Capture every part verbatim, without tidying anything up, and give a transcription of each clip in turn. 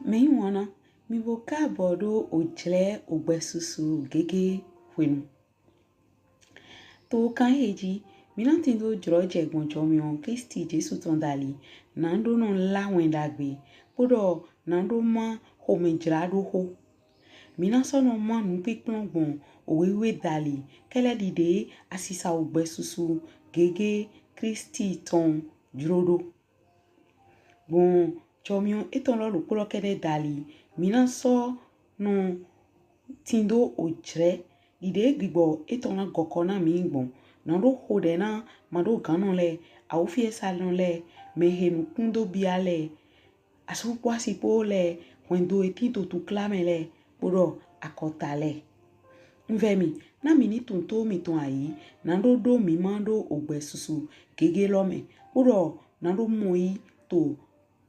Mɛyiwanna, mì bo kaabɔ ɖo ojlɛ ogbɛsusu gege hwenu. To kan ehe ji, mí na tindo jlɔjɛ gbɔn jɔmiɔn Klisti Jesu tɔn dali, naɖo nɔ lá wɛn ɖagbe, kpoɖɔ naɖo má xomɛjlaɖoxo. Mí na sɔ nɔ má nupinplɔn gbɔn owe wiwe dali, kɛlɛ ɖiɖe asisa ogbɛsusu gege Klisti tɔn jlo ɖo. Gbɔn jɔmiɔn etɔn lɔ ɖokpo lɔ kɛɖɛ dali, mí na sɔ nɔ tindo ojlɛ ɖiɖe gbigbɔ etɔn na gɔkɔ na mí gbɔn. Naɖo xoɖɛ na maɖoganɔ lɛ, awufiɛsanɔ lɛ, mɛhe nukun do bia lɛ, asu kpo asi kpo lɛ, hwɛndo he tin to tukla mɛ lɛ, kpoɖɔ akɔta lɛ. Un vɛ mì, na mì ni tunwun to mìtɔn ayi, naɖo ɖo mí ma ɖo ogbɛsusu gege lɔ mɛ, kpoɖɔ naɖo mɔ yi to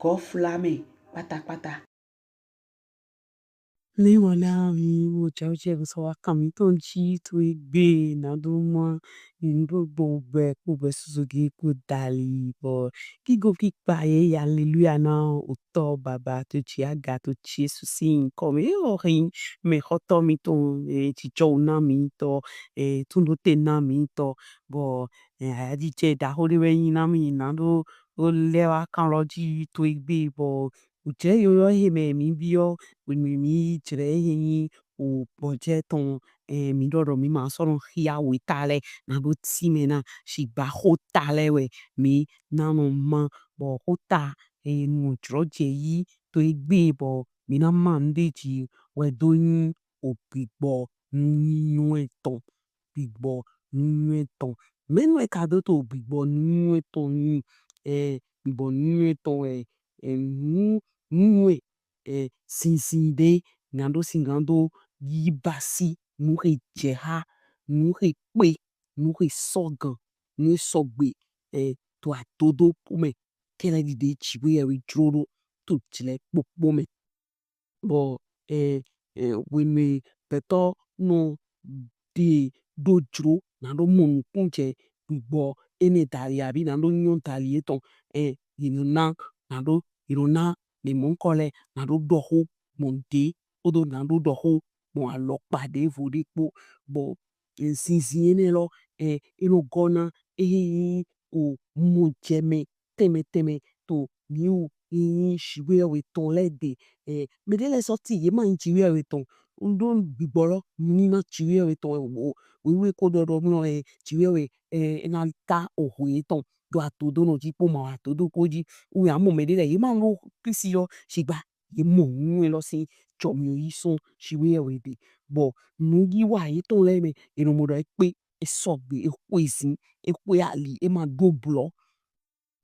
gɔfla mɛ kpatakpata. Mɛyiwanna, mì bo jlɔjɛ bo sɔ wá kan mítɔn ji to egbe, naɖo má nuɖo gbɔn ogbɛ kpo ogbɛsusu gege kpo dali, bɔ gigo kikpa yi, aleluya na Otɔ Baba to ji aga to Jesu sin yinkɔ mɛ. E ɔ he yin mɛxotɔ mítɔn, e jijɔ wu na mítɔn, e tundote na mítɔn, bɔ e ayajijɛ ɖaxo ɖe wɛ yin na mì, naɖo lɛ wá kan lɔ ji to egbe, bɔ ojlɛ yɔyɔ he mɛ mí biɔ, hwenu mí jlɛ he yin ogbɔjɛ tɔn, e mí ɖɔ ɖɔ mí ma sɔ nɔ xia weta lɛ, naɖo tin mɛ na, shigba xota lɛ wɛ mí na nɔ má, bɔ xota he nu jlɔjɛ yi to egbe, bɔ mí na má nuɖe ji wɛ do yin ogbigbɔ nunywɛ tɔn. Gbigbɔ nunywɛ tɔn. Mɛnu wɛ ka do to gbigbɔ nunywɛ tɔn yin? E gbigbɔ nunywɛ tɔn wɛ, e nu nunywɛ, e zinzin ɖe naɖo singan do yi basi nu he jɛha, nu he kpe, nu he sɔgan, nu he sɔgbe, e to adodo kpo mɛ, kɛlɛ ɖiɖe ji wɛ e jlo ɖo to ojlɛ kpokpo mɛ. Bɔ e e hwenu gbɛtɔ nɔ ɖe ɖo jlo naɖo mɔ nukun jɛ gbigbɔ enɛ dali abi naɖo nyɔ dali etɔn, e yi nɔ na, naɖo yi nɔ na mɛ mɔnkɔ lɛ naɖo ɖɔxo gbɔn ɖe kpoɖo naɖo ɖɔxo gbɔn alɔkpa ɖevo ɖe kpo, bɔ zinzin enɛ lɔ, e e nɔ gɔ na ehe yin omɔjɛmɛ tɛnmɛ tɛnmɛ to mí wu yin Jiwheyɛwhe tɔn lɛ ɖe. E mɛɖe lɛ sɔ tin ye ma yin Jiwheyɛwhe tɔn, un ɖo gbigbɔ lɔ, un ni na Jiwheyɛwhe tɔn, o wewe ko ɖɔ ɖɔ mlɔ, e Jiwheyɛwhe e na ta oho yetɔn do adodo nɔ ji kpo ma wa adodo kpo ji. Un ya mɔ mɛɖe lɛ ye ma ɖo Klisti lɔ, shigba ye mɔ nunywɛ lɔ sin jɔmiɔ yi sɔn Jiwheyɛwhe ɖe. Bɔ nuyiwa yetɔn lɛ mɛ, e nɔ mɔ ɖɔ e kpe, e sɔgbe, e xwe zin, e xwe ali, e ma ɖo blɔ.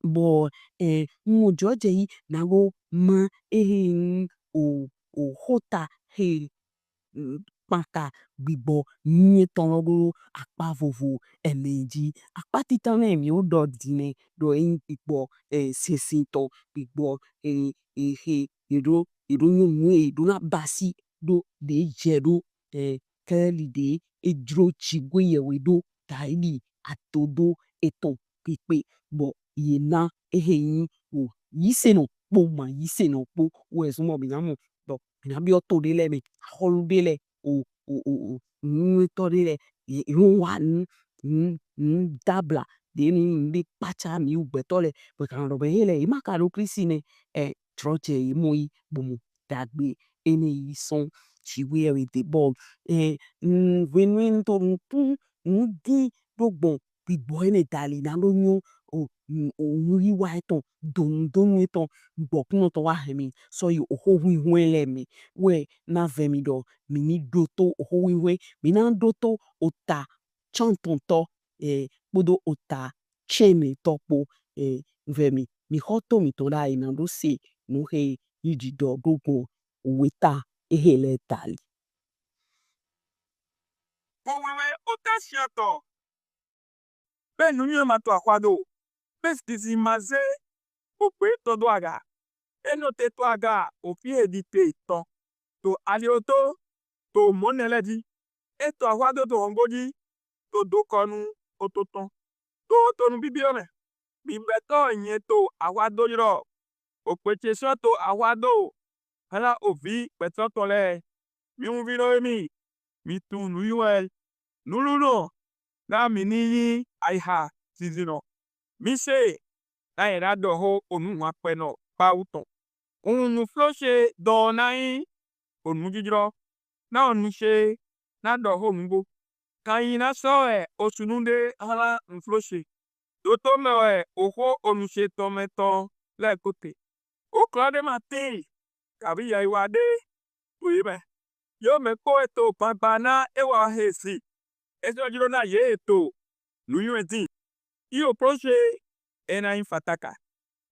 Bɔ e un jlɔjɛ yi naɖo má ehe yin o o xota he kpanka gbigbɔ nunywɛ tɔn lɔ ɖo akpa vovo ɛnɛ ji. Akpa titan nɛ mí wo ɖɔ din nɛ, ɖɔ e yin gbigbɔ e zinzin tɔn, gbigbɔ e e he e ɖo e ɖo nyɔ nu e ɖo na basi ɖo ɖe jɛ ɖo e kɛlɛ ɖiɖe e jlo Jiwheyɛwhe ɖo dali adodo etɔn kpekpe, bɔ ye na ehe yin o yisenɔ kpo ma yisenɔ kpo wɛ zun bɔ mí na mɔ, bɔ mí na biɔ to ɖe lɛ mɛ, axɔlu ɖe lɛ, o o o o nunywɛtɔ ɖe lɛ, ye nɔ wa nu nu nu dabla ɖe nu nu ɖe kpaca mí wu gbɛtɔ lɛ, bɔ e ka nɔ ɖɔ bɔ ehe lɛ ye ma ka ɖo Klisti nɛ, e jlɔjɛ ye mɔ yi bo mɔ dagbe enɛ yi sɔn Jiwheyɛwhe ɖe. Bɔ e un hwenu un to nukun un din ɖo gbɔn gbigbɔ enɛ dali naɖo nyɔ o o nuyiwa etɔn, donu donu etɔn, gbɔkunɔ tɔn wa hɛn mí sɔ yi oxo hwinhwɛn lɛ mɛ. Wɛ na vɛ mí ɖɔ mí ni ɖoto oxo hwinhwɛn, mí na ɖoto ota cantɔntɔ e kpoɖo ota cɛnɛtɔ kpo. E vɛ mí, mí xɔ to mítɔn ɖayi naɖo se nu he yi ɖiɖɔ ɖo gbɔn weta ehe lɛ dali. Owewe ota ciantɔ. Be nunywɛ ma to axwa do, be zinzin ma ze ogbe tɔn do aga. E nɔ te to aga ofi e ɖi te tɔn, to ali oto, to mɔnɛ lɛ ji. E to axwa do to hɔngbo ji, to dokɔnu oto tɔn, to otonu bibiɔ mɛ. Mi gbɛtɔ nyɛ to axwa do ylɔ, ogbe ce sɔ to axwa do hlan ovi gbɛtɔ tɔn lɛ. Mi hunvi nɔ e mi, mi tunwun nuyɔnɛn nulunɔ, na mi ni yin ayiha zinzinnɔ. Mi se, na yɛn na dɔho onu hwankpɛnɔ Mawu tɔn. Ohun nuflo se dɔn na yin onujijlɔ, na onu se na dɔho nugbo. Kanyi na sɔ wɛ osunu de hlan nuflo se, doto mɛ wɛ oho onu se tɔn mɛ tɔn lɛ ko te. Uklɔ de ma tin, kavi yayiwa de to ye mɛ. Ye omɛ kpo e to gbangba na e wa he si. E sɔ jlo na ye e to nuyɔnɛn din. Yi okplo se e na yin fataka.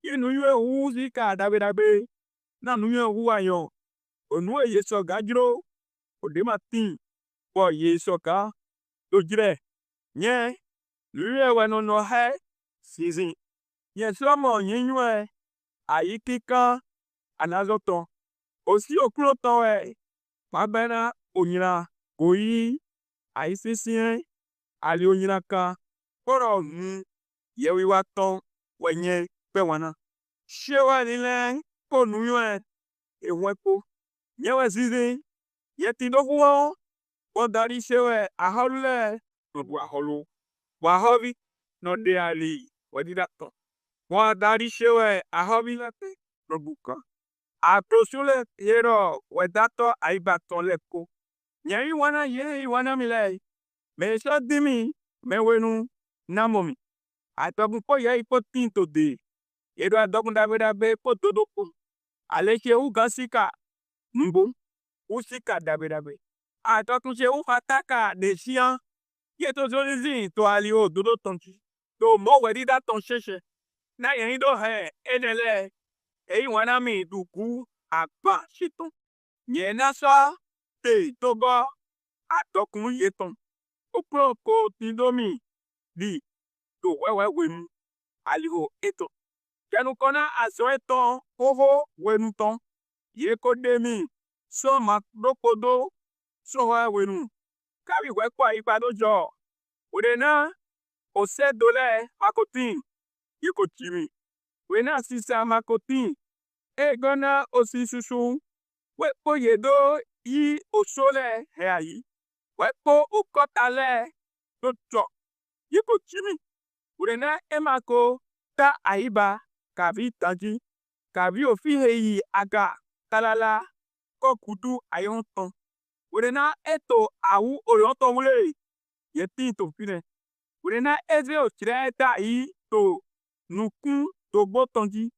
Yi nuyɔnɛn hu sika dagbe dagbe, na nuyɔnɛn hu ayɔn. Onu e ye sɔgan jlo, o de ma tin, bɔ ye sɔgan do jlɛ. Nyɛ, nuyɔnɛn wɛ nɔ nɔ hɛ zinzin. Nyɛ sɔ mɔ nyɛ nuyɔnɛn ayi kikan anazɔ tɔn. Osi okplo tɔn wɛ ma bɛ na onylan go yi ayi sinsinyɛn, ali onylan kan, kpɔdɔ nu yɛwiwa tɔn wɛ nyɛ gbɛ wan na. Se wɛ linlɛn kpo nuyɔnɛn ehwɛn kpo. Nyɛ wɛ zinzin, nyɛ tindo huhlɔn, bɔ dali se wɛ ahɔlu lɛ nɔ ɖu ahɔlu, bɔ ahɔvi nɔ ɖe ali wɛdida tɔn, bɔ dali se wɛ ahɔvi lɛ te nɔ ɖu kan. Aklosun lɛ he ɖɔ wɛdatɔ aigba tɔn lɛ kpo. Nyɛ yi wan na ye yi wan na mi lɛ, mɛ e sɔ din mi mɛ hwenu na mɔ mi. Adɔkun kpo yɛyi kpo tin to de. E ɖo adɔkun dagbe dagbe kpo dodo kpo. Ale se hu gan sika nugbo hu sika dagbe dagbe. Adɔkun se hu fataka ɖe sian. Ye to zɔnlin zin to ali o dodo tɔn ji, to mɔ wɛdida tɔn sɛsɛ. Na yɛn yi do hɛn enɛ lɛ, e yi wan na mi ɖu gu agban se tɔn. Nyɛ na sɔ te do gɔ adɔkun yetɔn. Ukplɔn ko tindo mi ɖi to hwɛhwɛ hwenu aliho etɔn. Jɛnukɔn na azɔn etɔn hoho hwenu tɔn. Ye ko ɖe mi sɔ ma ɖokpo do sɔ hwɛhwɛ hwenu, kavi hwɛ kpo aigba do jɔ. Hwenu na osɛ do lɛ ma ko tin, ye ko ji mi. Hwenu na sisa ma ko tin, e gɔ na osi susu, wɛ kpo ye do yi oso lɛ hɛn ayi, wɛ kpo okɔta lɛ do jɔ, ye ko ji mi. Hwenu na e ma ko ta aigba kavi danji, kavi ofi he yi aga talala kɔ gudu ayihɔn tɔn. Hwenu na e to awu oyɔn tɔn wle, ye tin to finɛ. Hwenu na e ze ojlɛ dai to nukun dogbo tɔn ji.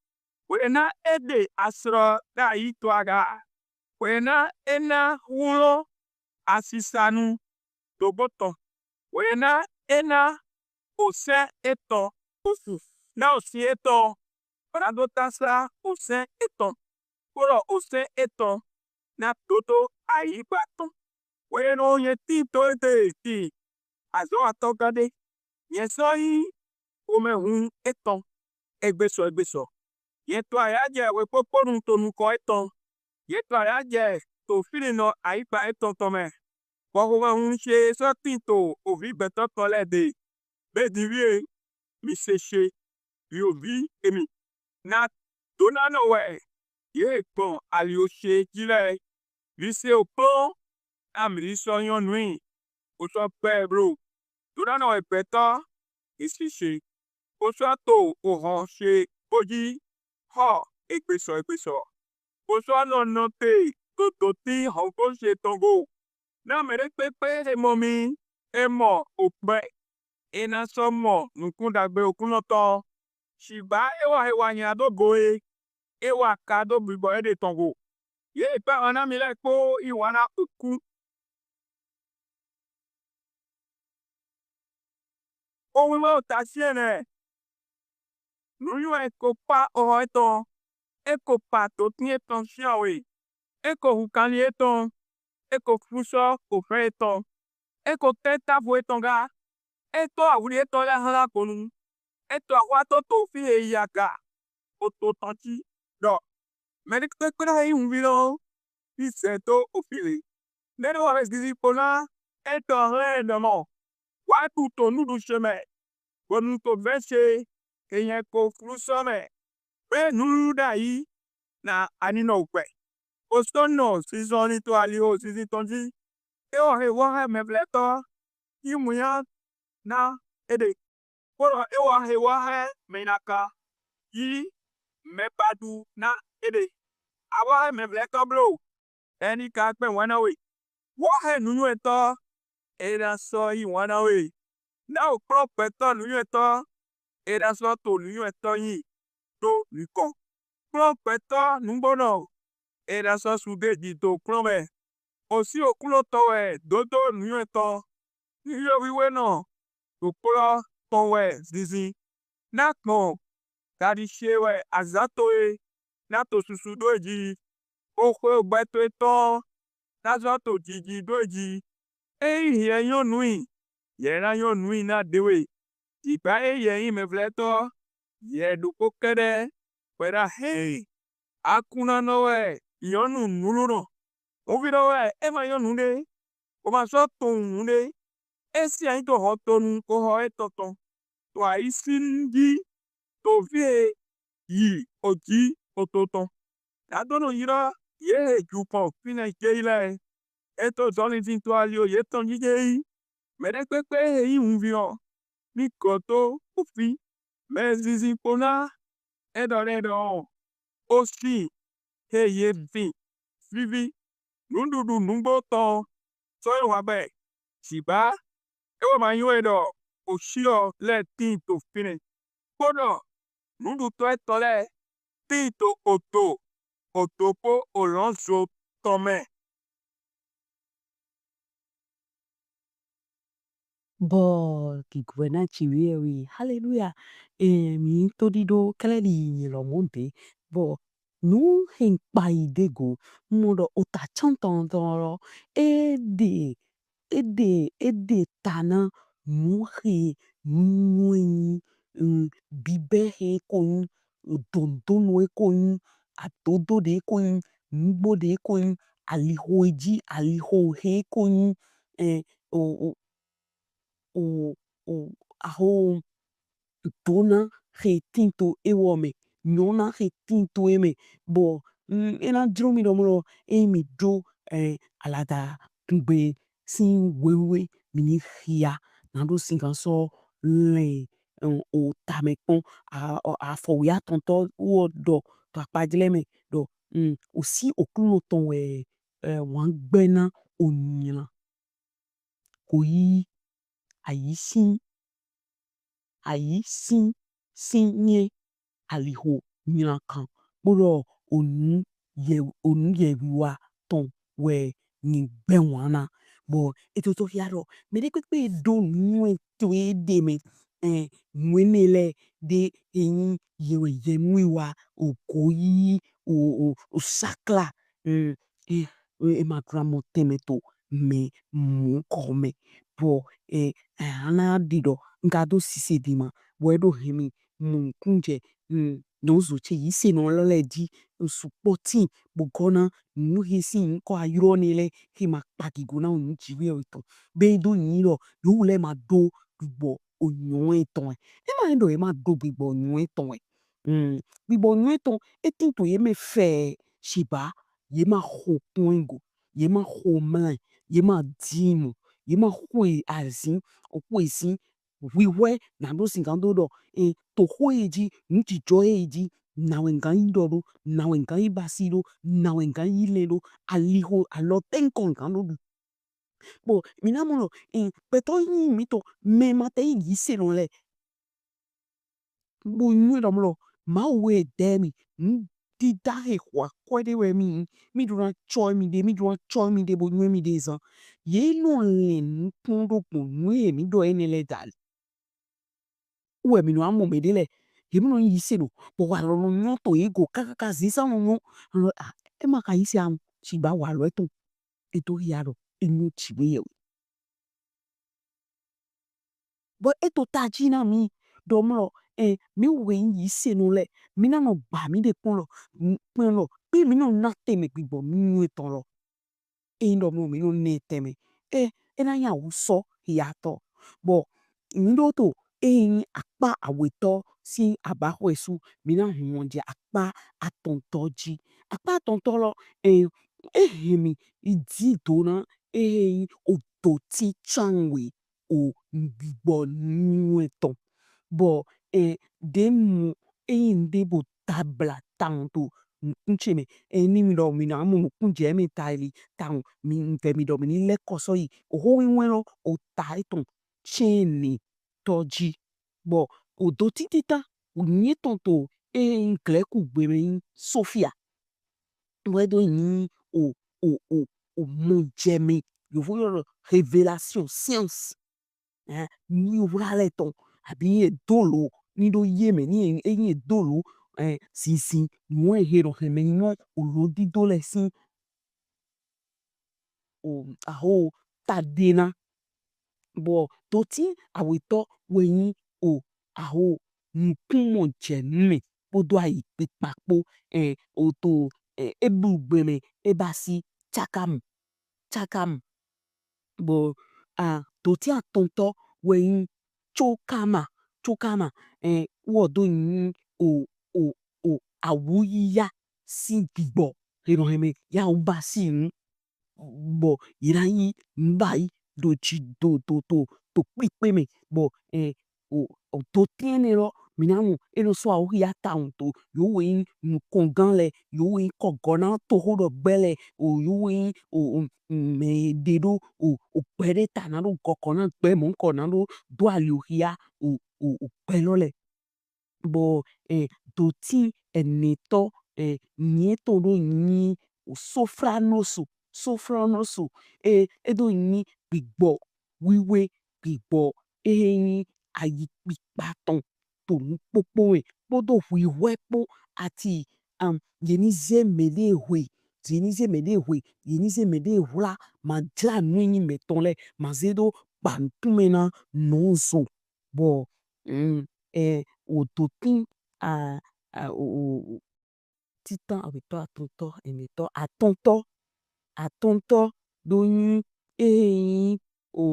Hwenu na e ɖe aslɔ dai to aga. Hwenu na e na huhlɔn asisanu dogbo tɔn. Hwenu na e na osɛn etɔn ofu na osin etɔn, bɔ na do tasa osɛn etɔn, kpodɔ osɛn etɔn na dodo aigba tɔn. Hwenu nyɛ tin to ete ti azɔnwatɔ gande, nyɛ sɔ yin omɛhun etɔn egbesɔ egbesɔ. Nyɛ to ayajɛ wekpokponu to nukɔn etɔn. Nyɛ to ayajɛ to fininɔ aigba etɔn tɔn mɛ. Bɔ homɛhunhun ce sɔ tin to ovi gbɛtɔ tɔn lɛ de, be din vie, mi se ce, vi ovi emi. Na donanɔ wɛ ye gbɔn ali o ce ji lɛ. Mi se okplɔn, na mi ni sɔ nyɔnui, bo sɔ gbɛ blo. Donanɔ wɛ gbɛtɔ e se ce, bo sɔ to ohɔn ce gbo ji hɔ egbesɔ egbesɔ, bo sɔ nɔ nɔte to dotin hɔnvɔ ce tɔn go. Na mɛɖekpekpe he mɔ mi, e mɔ okpɛ, e na sɔ mɔ nukun dagbe Oklunɔ tɔn. Shigba e wa he wa nyla do go e, e wa ka do bibɔ eɖe tɔn go. Ye e kpa wan na mi lɛ kpo yi wan na oku. Owinwɛ ota siɛnɛ. Nuyɔnɛn ko kpa ohɔn etɔn, e ko kpa dotin etɔn sianwe, e ko hu kanlin etɔn, e ko flusɔ ofɛn etɔn, e ko tɛn tavo etɔn ga, e to awli etɔn lɛ hlan gbonu, e to ahwa to to fi he yi aga, oto tɔn ji ɖɔ, mɛɖekpekpe na he yin hunvi lɔ, ni zɛ do ofi le. Nɛnɛ wɛ zizi kpo na etɔn hlɛn ɖɔ mɔ, wa ɖu to nuɖu ce mɛ, bonu to vɛn ce he nyɛ ko flusɔ mɛ, gbe nululu dai, na a ni nɔ gbɛ. Osɔnɔ zinzɔnlin to aliho zinzin tɔn ji. Ewɔ he wahɛ mɛvlɛtɔ yi muya na eɖe, kpodɔ ewɔ he wahɛ mɛnaka yi mɛbadu na eɖe. Awahɛ mɛvlɛtɔ blo, eni ka kpɛn wana we? Wahɛ nunywɛtɔ, e na sɔ yi wana we. Na okplɔn gbɛtɔ nunywɛtɔ, e na sɔ to nunywɛtɔ yi do nukɔn. Kplɔn gbɛtɔ nugbonɔ, e na sɔ su ɖeji to kplɔn mɛ. Osi Oklunɔ tɔn wɛ dodo nunywɛtɔ, nuyowiwenɔ ɖokpo lɔ tɔn wɛ zinzin. Na gbɔn gaɖi ce wɛ azan towe na to susu do e ji, bo xwe ogbɛ towe tɔn na zɔn to jiji do e ji. Eyin hiɛ nyɔnui, hiɛ na nyɔnui na ɖewe. Jigba eyin hiɛ yin mɛvlɛtɔ, hiɛ ɖokpo kɛɖɛ wɛ na hɛn. Akunnanɔ wɛ nyɔnu nulunɔ. Hunvinɔ wɛ e ma nyɔnu ɖe, o ma sɔ tunwun nuɖe. E sinai to hɔntonu ohɔ etɔn tɔn, to ayisin ji, to fie yi oji oto tɔn. Na do nɔ ylɔ ye he ju kpɔn finɛ jeyi lɛ. E to zɔnlin fin to aliho yetɔn ji jeyi. Mɛɖekpekpe he yin hunvi ɔ, ni gɔ to ofi. Mɛ zinzin kpo na e ɖɔ ɖɛ ɖɔ, osin he ye fin vivi. Nuɖuɖu nugbo tɔn sɔ yi wa bɛ. Jigba, ewɔ ma yɔn e ɖɔ osi ɔ lɛ tin to finɛ, kpodɔ nuɖutɔ etɔn lɛ tin to odo, odo kpo olɔnzo tɔn mɛ. Bɔ gigo wɛ na Jiwheyɛwhe. Haleluya. E, mi to ɖiɖo kɛlɛ ɖi nyɛ lɔ mɔ de. Bɔ nu he n kpa yi de go, n mɔ ɖɔ ota cantɔntɔn lɔ, e ɖe, e ɖe, e ɖe ta na nu he nu nyi, mm, bibɛ he ko nyi, dondonu he ko nyi, adodo ɖe ko nyi, nugbo ɖe ko nyi, aliho ji, aliho he ko nyi, eh, o, o, o, o, aho dona he tin to ewɔ mɛ, nyɔna he tin to e mɛ, bɔ, mm, e na jlo mi ɖɔ mɔ lɔ, eyin mi ɖo, eh, alada kungbe sin wewe, mi ni hia, na ɖo sinkan sɔ lɛn, mm, o tamɛ kpɔn, a, afɔ wiatɔntɔ wɛ ɖɔ to akpajlɛ mɛ ɖɔ, mm, osi Oklunɔ tɔn wɛ, eh, wangbɛ na onylan. Ko yi ayi sin, ayi sin, sin nyɛ aliho nylankan, kpodɔ onu yɛ, onu yɛwiwa tɔn wɛ nyi gbɛwanna. Bɔ e to to hia ɖɔ mɛɖekpekpe ɖo nunywɛ to eɖe mɛ, eh, nunywɛ enɛ lɛ ɖe e nyi yɛwɛ yɛnuwiwa, ogoyiyi, o, o, osakla, mm, e, e, e ma jlo na mɔ tɛnmɛ to mɛ mɔnkɔ mɛ. Bɔ, e, e, a na ɖi ɖɔ n ka do sise di ma, bɔ e ɖo hɛn mi mɔ nukunnu jɛ, mm, nɔzo ce yisenɔ lɔ lɛ ji, n sukpɔ tin bo gɔ na nu he sin nyikɔ a ylɔ nɛ lɛ, he ma kpa gigo na onu Jiwheyɛwhe tɔn. Be do nyi ɖɔ yewu lɛ ma ɖo gbigbɔ onyɔnɛn tɔn wɛ. E ma nyi ɖɔ ye ma ɖo gbigbɔ onyɔnɛn tɔn wɛ. Mm, gbigbɔ onyɔnɛn tɔn e tin to ye mɛ fɛɛ, shigba ye ma xo kpɔn go, ye ma xo mlɛn, ye ma din mɔ, ye ma xwe azin, o xwe zin hwihwɛ na ɖo sinkan do ɖɔ, e, to xo e ji, nujijɔ e ji, na wɛ n gan yi ɖɔ ɖo, na wɛ n gan yi basi ɖo, na wɛ n gan yi lɛn ɖo, aliho alɔ tɛnkɔn n gan ɖo ɖu. Bɔ mi na mɔ ɖɔ, e, gbɛtɔ yin mitɔn, mɛ ma tɛ yin yisenɔ lɛ. Bo nywɛ ɖɔ mɔ lɔ, Mawu wɛ dɛ mi, nudida he xɔ akwɛ ɖe wɛ mi yin, mi ɖo na cɔ mi ɖe, mi ɖo na cɔ mi ɖe bo nywɛ mi ɖe zan. Ye nɔ lɛn nu kpɔn ɖo gbɔn nu he mi ɖɔ enɛ lɛ dali. Wɛ mi nɔ wa mɔ mɛɖe lɛ, ye mi nɔ yin yisenɔ, bɔ walɔ nɔ nyɔ to ye go kakaka, zinzan nɔ nyɔ. Alɔ, a, e ma ka yise a, shigba walɔ etɔn, e to hia ɖɔ e nyɔ Jiwheyɛwhe. Bɔ e to taji na mi ɖɔ mɔ lɔ, e, mi wɛ yin yisenɔ lɛ, mi na nɔ gba mi ɖe kpɔn lɔ, kpɔn lɔ, kpi mi nɔ na tɛnmɛ gbigbɔ nunywɛ tɔn lɔ. Eyin ɖɔ mɔ mi nɔ na ɛ tɛnmɛ, e, e na yin awusɔ hiatɔ. Bɔ mi ɖo to, eyin akpa awetɔ sin abaxwɛsu, mi na hun jɛ akpa atɔntɔ ji. Akpa atɔntɔ lɔ, e, Ehe mi, i di do na ehe yin odotin can we o gbigbɔ nuyɔnɛn tɔn. Bɔ ɛ ɖe mu eyin nuɖe bo dabla tawun to nukun ce mɛ. Ɛ ni mi ɖɔ mi na mɔ nukun jɛ mɛ ta li tawun, mi vɛ mi ɖɔ mi ni lɛkɔ sɔ yi oxo wiwe lɔ o ta etɔn cɛnɛ tɔ ji. Bɔ odotin titan nyɛtɔn to eyin Glɛkigbe mɛ yin Sophia. Wɛ do yin o o o o mɔjɛmɛ, yovo ylɔ ɖɔ révélation, science. Ɛn, ni wla lɛ tɔn, abi ni e do lo ni ɖo ye mɛ, ni e ni e do lo ɛn zinzin, nuhe nɔ hɛn mɛ nyɔ olo dido lɛ sin o aho ta ɖe na. Bɔ dotin awetɔ wɛ yin o aho nukun mɔjɛnu mɛ kpodo ayi kpikpa kpo. Ɛn o to ɛn Eblu gbe mɛ e basi cakamu cakamu. Bɔ a dotin atɔntɔ wɛ yin cokama cokama. Ɛn wɔ do yin o o o awuyiya sin gbigbɔ he nɔ hɛn mɛ ya wu basi nu. Bɔ ye na yin nubayi ɖo ji ɖo to to to kpikpe mɛ. Bɔ ɛ o o dotin enɛ lɔ mi na mɔ e nɔ sɔ awuhiya tawun to, yowe yin nukɔngan lɛ, yowe yin kɔgɔ na toxoɖɔgbɛ lɛ, o yowe yin o o mɛ ɖe ɖo o o gbɛ ɖe ta na ɖo gɔkɔ na gbɛ mɔnkɔ na ɖo do ali ohia o o o gbɛ lɔ lɛ. Bɔ ɛ dotin ɛnɛtɔ ɛ nyɛtɔn ɖo yin o Sofranosu. Sofranosu ɛ e do yin gbigbɔ wiwe, gbigbɔ ehe yin ayi kpikpa tɔn to nukpokpo mɛ kpodo hwihwɛ kpo ati am ye ni ze mɛɖe hwe, ye ni ze mɛɖe hwe, ye ni ze mɛɖe hwla, ma jla nu yin mɛtɔn lɛ, ma ze ɖo gba nukun mɛ na nɔzo. Bɔ mm, ɛ o dotin a a o o o titan awetɔ atɔntɔ ɛnɛtɔ atɔntɔ atɔntɔ ɖo yin ehe yin o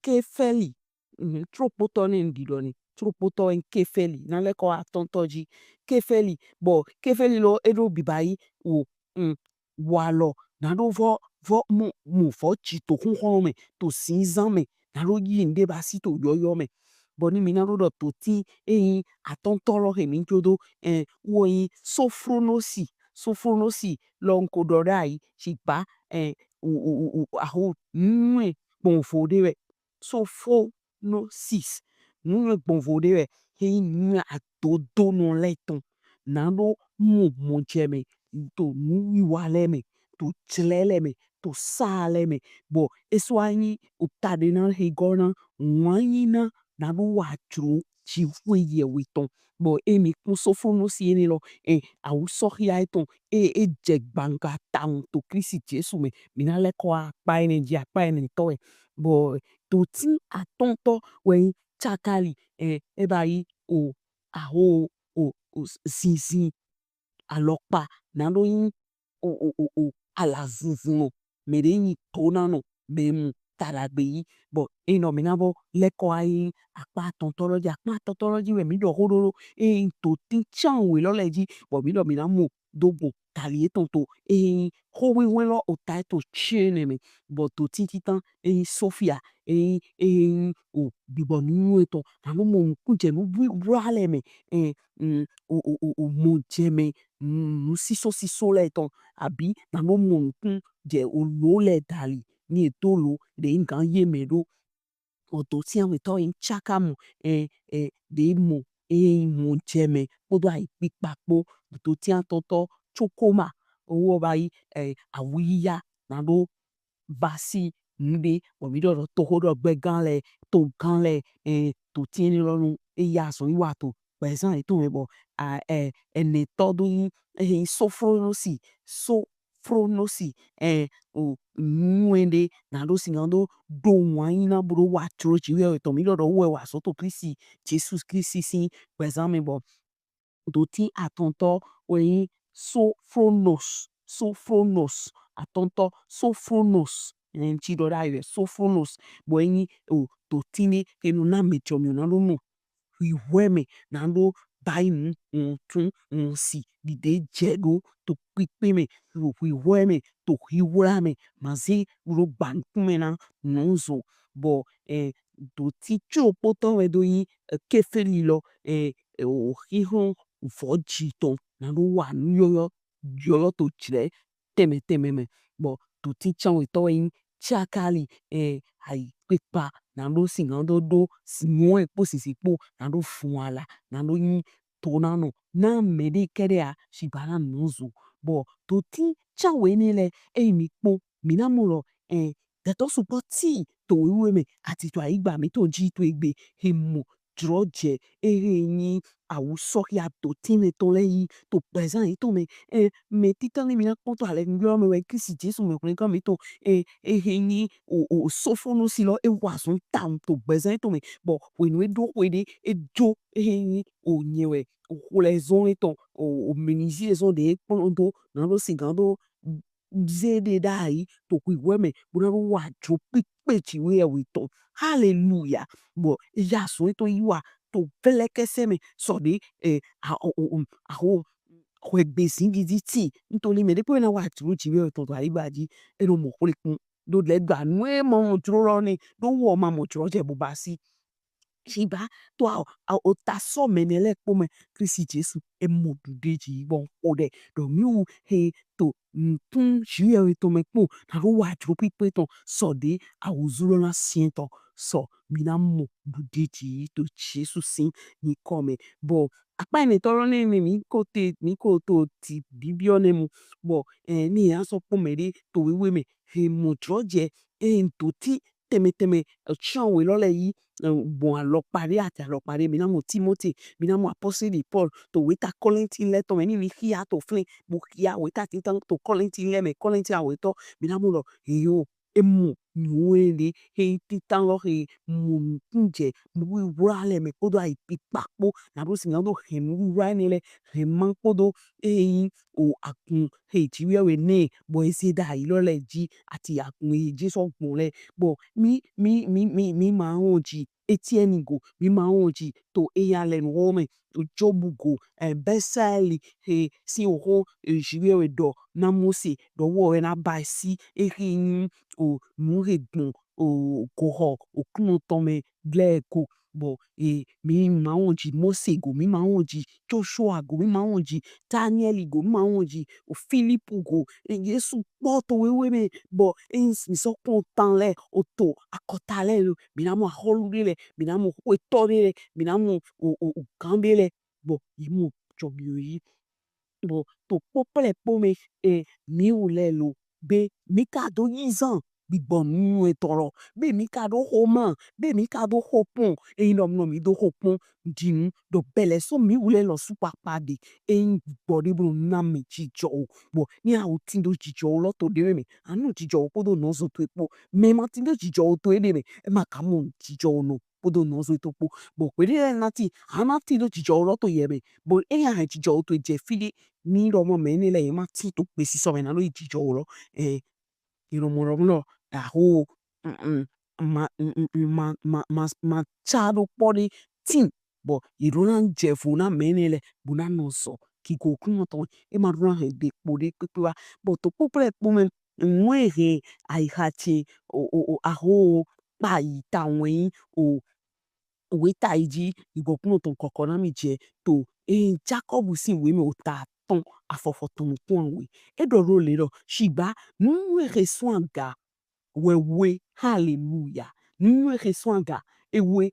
Kefɛli. Mhm, tropotɔ nɛ un ɖi ɖɔ ni tropotɔ yin Kefɛli na lɛkɔ atɔntɔ ji. Kefɛli bɔ Kefɛli lɔ e ɖo bibayi o un walɔ na ɖo vɔ vɔ mɔ mɔ vɔ ji to xunxɔn mɛ to zinzan mɛ na ɖo yi nuɖe basi to yɔyɔ mɛ. Bɔ ni mi na ɖo ɖɔ dotin eyin atɔntɔ lɔ he mi jo do ɛn wɔ yin Sofronosi. Sofronosi lɔ un ko ɖɔ ɖayi sigba ɛn o o o o aho nuyɔnɛn gbɔnvo ɖe wɛ. Sofronosis nuyɔnɛn gbɔnvo ɖe wɛ he yin nuyɔnɛn adodonɔ lɛ tɔn na ɖo mɔ mɔjɛmɛ to nuwiwa lɛ mɛ, to jlɛ lɛ mɛ, to sa lɛ mɛ. Bɔ e sɔ wa yin ota ɖe na he gɔ na wanyina na ɖo wa jlo jixwe yɛwe tɔn. Bɔ e mi kpɔn Sofronosi enɛ lɔ ɛ awusɔhia etɔn e e jɛ gbanga tawun to Klisti Jesu mɛ. Mi na lɛkɔ akpa enɛ ji akpa ɛnɛtɔ wɛ. Bɔ dotin atɔntɔ wɛ yin cakali ɛ e ba yi o aho o o zinzin alɔkpa na ɖo yin o o o o ala vunvun nɔ mɛ ɖe yin to na nɔ mɛ mu taɖagbe yi. Bɔ e nɔ mi na bɔ lɛkɔ ayi akpa atɔntɔ lɔ ji akpa atɔntɔ lɔ ji wɛ mi ɖɔ xo ɖo ɖo e yin dotin can we lɔ lɛ ji bɔ mi ɖɔ mi na mɔ do gbɔn tali etɔn to e yin xo wiwe lɔ ota etɔn cɛnɛ mɛ. Bɔ dotin titan e yin Sofia e yin e yin o gbigbɔ nuyɔnɛn tɔn na ɖo mɔ nukunjɛnu wiwa lɛ mɛ ɛ mm, o o o o mɔjɛmɛ nu siso siso lɛ tɔn abi na ɖo mɔ nukun jɛ olo lɛ dali ni e do lo ɖe yin gan ye mɛ ɖo. O dotin awetɔ yin cakamu ɛ ɛ ɖe mɔ e yin mɔjɛmɛ kpodo ayi kpikpa kpo. Dotin atɔntɔ cokoma owɔ ba yi ɛ awuyiya na ɖo basi nuɖe bɔ mi ɖɔ ɖɔ toxoɖɔgbɛ gan lɛ to gan lɛ ɛ dotin enɛ lɔ nu e ya azɔn yi wa to gbɛzan etɔn mɛ bɔ a ɛ ɛnɛtɔ ɖo yin ehe yin Sofronosi Sofronosi ɛ o nuyɔnɛn ɖe na ɖo sin gan ɖo ɖo wanyina bo ɖo wa jlo jixwe yɛwe tɔn mi ɖɔ ɖɔ wɛ wa sɔ to Klisti Jesu Klisti sin gbɛzan mɛ bɔ dotin atɔntɔ wɛ yin Sofronos Sofronos atɔntɔ Sofronos ɛn ji ɖɔ ɖayi wɛ Sofronos bɔ e yin o dotin ɖe he nɔ na mɛ jɔmiɔ na ɖo mɔ hwihwɛ mɛ na ɖo bayi nu, ŋutun, ŋusi ɖiɖe jɛ ɖo to kpikpe mɛ, to hwihwɛ mɛ, to hiwla mɛ, ma ze ɖo gbanukun mɛ na nɔzo. Bɔ eh, doti tso kpotɔ wɛ do yi eh, kefeli lɔ eh, eh, o hihɔn vɔji tɔn na ɖo wa nu yɔyɔ yɔyɔ to jlɛ tɛmɛ tɛmɛ mɛ. Bɔ doti tsanwetɔ wɛ nyi tsakali eh, ayi kpekpa na ɖo sigan do ɖo sinyɔn kpo sisi kpo na ɖo fun ala na ɖo nyi to na nɔ na mɛ ɖe kɛɖɛ a sigba na nɔzo. Bɔ doti tsanwe ne lɛ eyi mi kpo mi na mɔ lɔ eh, dɛtɔ sukpɔ ti to wewe mɛ ati to ayigba mi to ji to egbe he mɔ jlɔjɛ ehe nyi awusɔhia dotinɛ tɔn lɛ yi to gbɛzan yetɔn mɛ. Ɛ mɛ titan ni mi na kpɔn to alɛ nuyɔ mɛ wɛ Kristi Jesu mɛ hwlɛngan mi to ɛ ehe nyi o o Sofonusi lɔ e wa zɔn tawun to gbɛzan yetɔn mɛ bɔ hwenu e ɖo hwe ɖe e jo ehe nyi o nyɛ wɛ o hwlɛzɔn etɔn o o mɛnizi ezɔn ɖe e kplɔn do na ɖo sigan do ze ɖe ɖayi to hwihwɛ mɛ bo na ɖo wa jo kpikpe Jiwheyɛwhe tɔn. Haleluya! Bɔ eya zɔn etɔn yi wa to vlɛkɛsɛ mɛ sɔ ɖe eh, a, o, o, o, aho hwɛgbe zingidi ti ntoli mɛ ɖe kpe na wa jlo Jiwheyɛwhe tɔn to ayigba ji e nɔ mɔ hwlekun ɖo lɛ gba nu e ma mɔ jlo lɔ nɛ ɖo wɔ ma mɔ jlo jɛ bo ba si. Shigba to a, a, o ta sɔ mɛ nɛ lɛ kpo mɛ Kristi Jesu e mɔ ɖuɖe ji bɔ n xo ɖɛ ɖɔ mi wu he to nutun Jiwheyɛwhe tɔn mɛ kpo na ɖo wa jlo kpikpe tɔn sɔ ɖe awuzu lɔ na siɛn tɔn sɔ mi na mɔ ɖuɖe ji to Jesu sin nyikɔ mɛ. Bɔ akpa enɛtɔ lɔ nɛ mɛ mi ko te mi ko to ti bibiɔ nɛ mu bɔ eh, ni ya sɔ kpɔn mɛ ɖe to wewe mɛ he mɔ jlo jɛ eh, n to ti tɛmɛ tɛmɛ tsiɔn we lɔ lɛ yi gbɔn alɔkpa ɖe ati alɔkpa ɖe mi na mɔ Timote mi na mɔ apɔsili Paul to weta Kɔlinti lɛ tɔn mɛ ni mi xia to flin bo xia weta tintan to Kɔlinti lɛ mɛ Kɔlinti awetɔ mi na mɔ lɔ eyo e mɔ nuwe ɖe he tintan lɔ he mɔ nukun jɛ nuwiwla lɛ mɛ kpodo ayi kpikpa kpo na ɖo si na ɖo hɛn nuwiwla enɛ lɛ hɛn ma kpodo eyi o akun he Jiwheyɛwhe nɛ bɔ e ze ɖayi lɔ lɛ ji ati akun he ji sɔ gbɔn lɛ bɔ mi mi mi mi mi ma wɔn ji Etiɛni go mi ma wɔn ji to eya lɛ nu wɔ mɛ to Jobu go eh, Bɛsaɛli he si oho eh, Jiwheyɛwhe ɖɔ na Mose ɖɔ wɔ wɛ na ba si ehe nyi o nu he gbɔn o gohɔ o kunɔ tɔn mɛ glɛ go bɔ e mi ma wɔn ji Mose go mi ma wɔn ji Joshua go mi ma wɔn ji Danieli go mi ma wɔn ji o Filipu go e Jesu kpɔ to wewe mɛ bɔ e mi sɔ kpɔn tan lɛ o to akɔta lɛ lo mi na mɔ ahɔlu ɖe lɛ mi na mɔ xwetɔ ɖe lɛ mi na mɔ o o o gan ɖe lɛ bɔ yi mɔ jɔ mi o yi bɔ to kpɔkplɛ kpo mɛ e mi wu lɛ lo be mi ka do yi zan gbigbɔ nuyɔnɛntɔ lɔ be mi ka do xo ma be mi ka do xo kpɔn eyin ɖɔ mi nɔ mi do xo kpɔn dinu ɖɔ bɛlɛ so mi wu lɛ lɔ su kpakpa ɖe eyin gbigbɔ ɖe bo na mi jijɔ o bɔ ni awu tin do jijɔ o lɔ to ɖe mɛ anu jijɔ o kpodo nɔzo to ekpo mɛ ma tin do jijɔ o to eɖe mɛ e ma ka mɔ jijɔ o nɔ kpodo nɔzo to kpo bɔ kpe ɖe na ti a na tin do jijɔ o lɔ to yɛ mɛ bɔ eya hɛn jijɔ o to jɛ fi ɖe ni ɖɔ mɔ mɛ ne lɛ ye ma tin to kpe sisɔ mɛ na ɖo yi jijɔ o lɔ ɛ Yɛnɛ mɔ ɖɔ mɔ ɖɔ aho ma ma ma ma ma tsa ɖo kpɔ ɖe tin bɔ yɛ ɖo na jɛ vo na mɛ nɛ lɛ bo na nɔ zɔ kigo kunɔ tɔn e ma ɖo na hɛn ɖe kpo ɖe kpekpe wa bɔ to kpokpɔ kpo mɛ nu e hɛn ayiha ce o o o aho kpa yi ta wɛn o weta yi ji igbɔ kunɔ tɔn kɔkɔ na mi jɛ to e Jakɔbu sin we mɛ o ta atɔn afɔfɔ tɔn nukun awe e ɖɔ ɖo le ɖɔ shigba nu e he sɔn aga wɛ we haleluya nu e he sɔn aga e we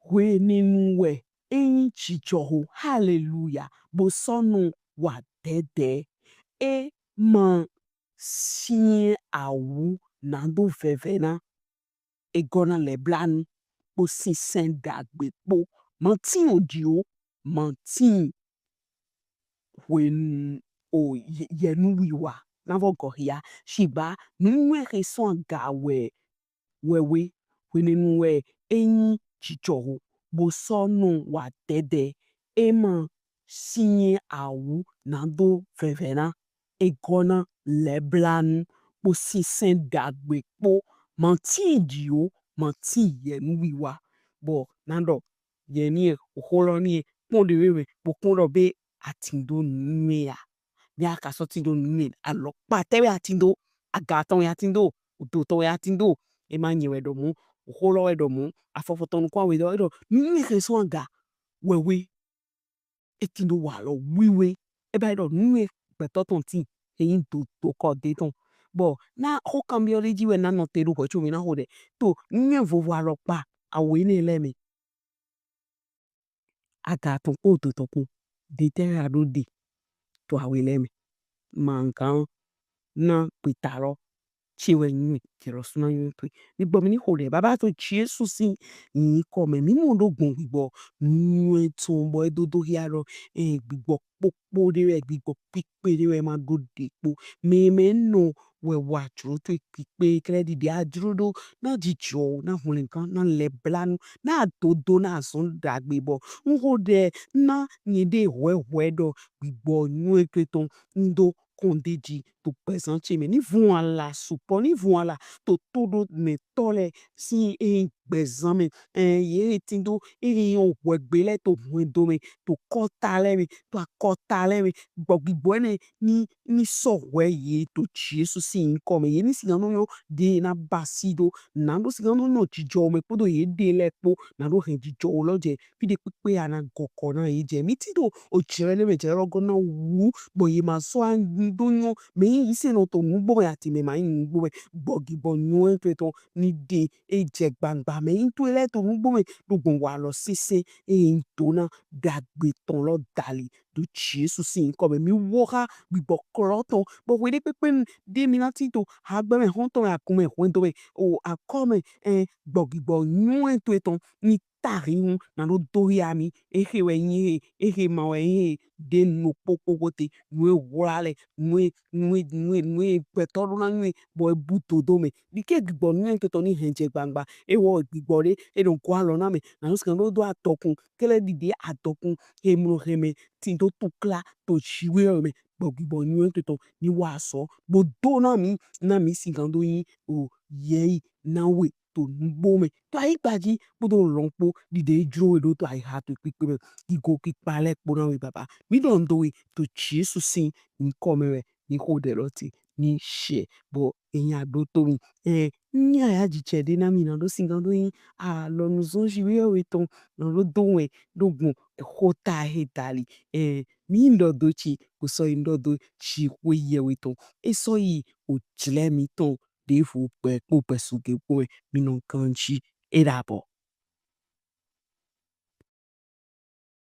hwenɛnu wɛ e nyi jijɔho haleluya bo sɔ nɔ wa dɛdɛ e ma sinyɛn awu nado vɛvɛ na e gɔ na lɛblanu kpo sinsɛn dagbe kpo ma tin odi o ma tin hwenu o yɛnu wiwa na vɔ gɔ hia shigba nu e he sɔn aga wɛ wɛ we hwenɛnu wɛ e nyi jijɔho bo sɔ nɔ wa dɛdɛ e ma sinyɛn awu nado vɛvɛ na e gɔ na lɛblanu kpo sinsɛn dagbe kpo ma tin odi o ma tin yɛnu wiwa bɔ na ɖɔ yɛ ni yɛ, oxo lɔ ni yɛ kpɔn ɖe we mɛ, bo kpɔn ɖɔ be a tindo nuyɔnɛn ya. Ni a ka sɔ tindo nuyɔnɛn, alɔkpa tɛ wɛ a tindo, aga tɔn wɛ a tindo, odo tɔn wɛ a tindo. E ma nyɛ wɛ ɖɔ mɔ, oxo lɔ wɛ ɖɔ mɔ, afɔfɔtɔn nukun awe ɖɔ, e ɖɔ nuyɔnɛn xɛ sɔn aga wɛ we. E tindo walɔ wiwe. E ba yi ɖɔ nuyɔnɛn gbɛtɔ tɔn tin, e yin do dokɔ de tɔn. Bɔ na xo kanbiɔ ɖe ji wɛ na nɔte ɖo hwɛ co mi na xo ɖɛ. To nuyɔnɛn vovo alɔkpa awe enɛ lɛ mɛ, aga tɔn kpo odo tɔn kpo, de tɛ wɛ a ɖo ɖe to awe lɛ mɛ? Mangan na gbeta lɔ ce wɛ nyi kɛlɔ suna nyi to. Mi gbɔ mi ni xo ɖɛ baba to Jesu sin yinkɔ mɛ. Mi mɔ ɖo gbɔn gbigbɔ nuyɔnɛn tɔn bɔ e dodo hia ɖɔ, eh, gbigbɔ kpokpo ɖe wɛ, gbigbɔ kpikpe ɖe wɛ ma ɖo ɖe kpo. Mɛ mɛ nɔ wɛ wa jlo to kpikpe klɛ ɖiɖi a jlo ɖo na jijɔ, na hwlɛngan, na lɛblanu, na adodo, na azɔn ɖagbe bɔ n xo ɖɛ na nyɛ ɖe hwɛhwɛ ɖɔ gbigbɔ nuyɔnɛn to tɔn n ɖo kɔnɖeji to gbɛzan ce mɛ. Ni vun ala sukpɔ, ni vun ala to toɖonɛtɔ lɛ sin e gbɛzan mɛ. Ɛn, ye he tindo e he yɔn hwɛgbe lɛ to hwɛndo mɛ, to kɔta lɛ mɛ, to akɔta lɛ mɛ. Gbɔ gbigbɔ enɛ ni, ni sɔ hwɛ ye to Jesu sin yinkɔ mɛ. Ye ni sigan nɔ yɔn ɖe na basi ɖo, na ɖo sigan nɔ nɔ jijɔ mɛ kpodo ye ɖe lɛ kpo, na ɖo hɛn jijɔ lɔ jɛ fi ɖe kpekpe a na gɔkɔ na ye jɛ. Mi tindo ojlɛ ɖe mɛ jlɛ lɔ gɔ na wu, bɔ ye ma sɔ a ɖo yɔn mɛ yi se nɔ to nugbo mɛ ati mɛ ma yi nugbo mɛ. Gbɔ gbigbɔ nuyɔnɛn to tɔn ni ɖe e jɛ gbangba mɛ yi to lɛ to nugbo mɛ ɖo gbɔn walɔ sese e yi to na ɖagbe tɔn lɔ dali ɖo Jesu sin yinkɔ mɛ. Mi wɔ xa gbigbɔ klɔ tɔn bɔ hwe ɖe kpekpe ɖe mi na tindo hagbɛ mɛ, hɔntɔn mɛ, akun mɛ, hwɛndo mɛ, o akɔ mɛ, ɛn, gbɔ gbigbɔ nuyɔnɛn to tɔn ni ta hinhun na ɖo do hia mi. Ehe wɛ nyi he, ehe ma wɛ nyi he ɖe nɔ kpokpo te. Nuyɔnɛn hwla lɛ, nuyɔnɛn, nuyɔnɛn, nuyɔnɛn, nuyɔnɛn gbɛtɔ ɖo na nuyɔnɛn bɔ e bu dodo mɛ. Ɖike gbigbɔ nuyɔnɛn to tɔn ni hɛn jɛ gbangba. E wɔ gbigbɔ ɖe e nɔ gɔ alɔ na mɛ, na nɔ sigan ɖo do adɔkun, kɛlɛ ɖiɖe adɔkun he mlɔ hɛn mɛ tindo tukla to jiwe ɔ mɛ. Gbɔ gbigbɔ nuyɔnɛn to tɔn ni wa sɔ bo do na mi, na mi sigan ɖo yin o yɛyi na we to nugbo mɛ, to ayigba ji kpodo lɔn kpo ɖiɖe e jlo we ɖo to ayiha to kpikpe mɛ. Gigo kpikpa lɛ kpo na we baba. Mi ɖɔ n do we to Jesu sin yinkɔ mɛ wɛ ni xo ɖɛ lɔ te ni shɛ bɔ e nya ɖo to mi. Ɛn, n nya ya jijɛ ɖe na mi na ɖo sigan ɖo yin alɔnu zɔn jiwe ɔ we tɔn na ɖo do wɛn ɖo gbɔn xota he dali. Ɛn, mi n ɖɔ do ci ko sɔ yi n ɖɔ do ci xwe yɛ we tɔn. E sɔ yi ojlɛ mi tɔn ɖevo gbɛ kpo gbɛsuge kpo mɛ, mi nɔ ganji. E ɖabɔ.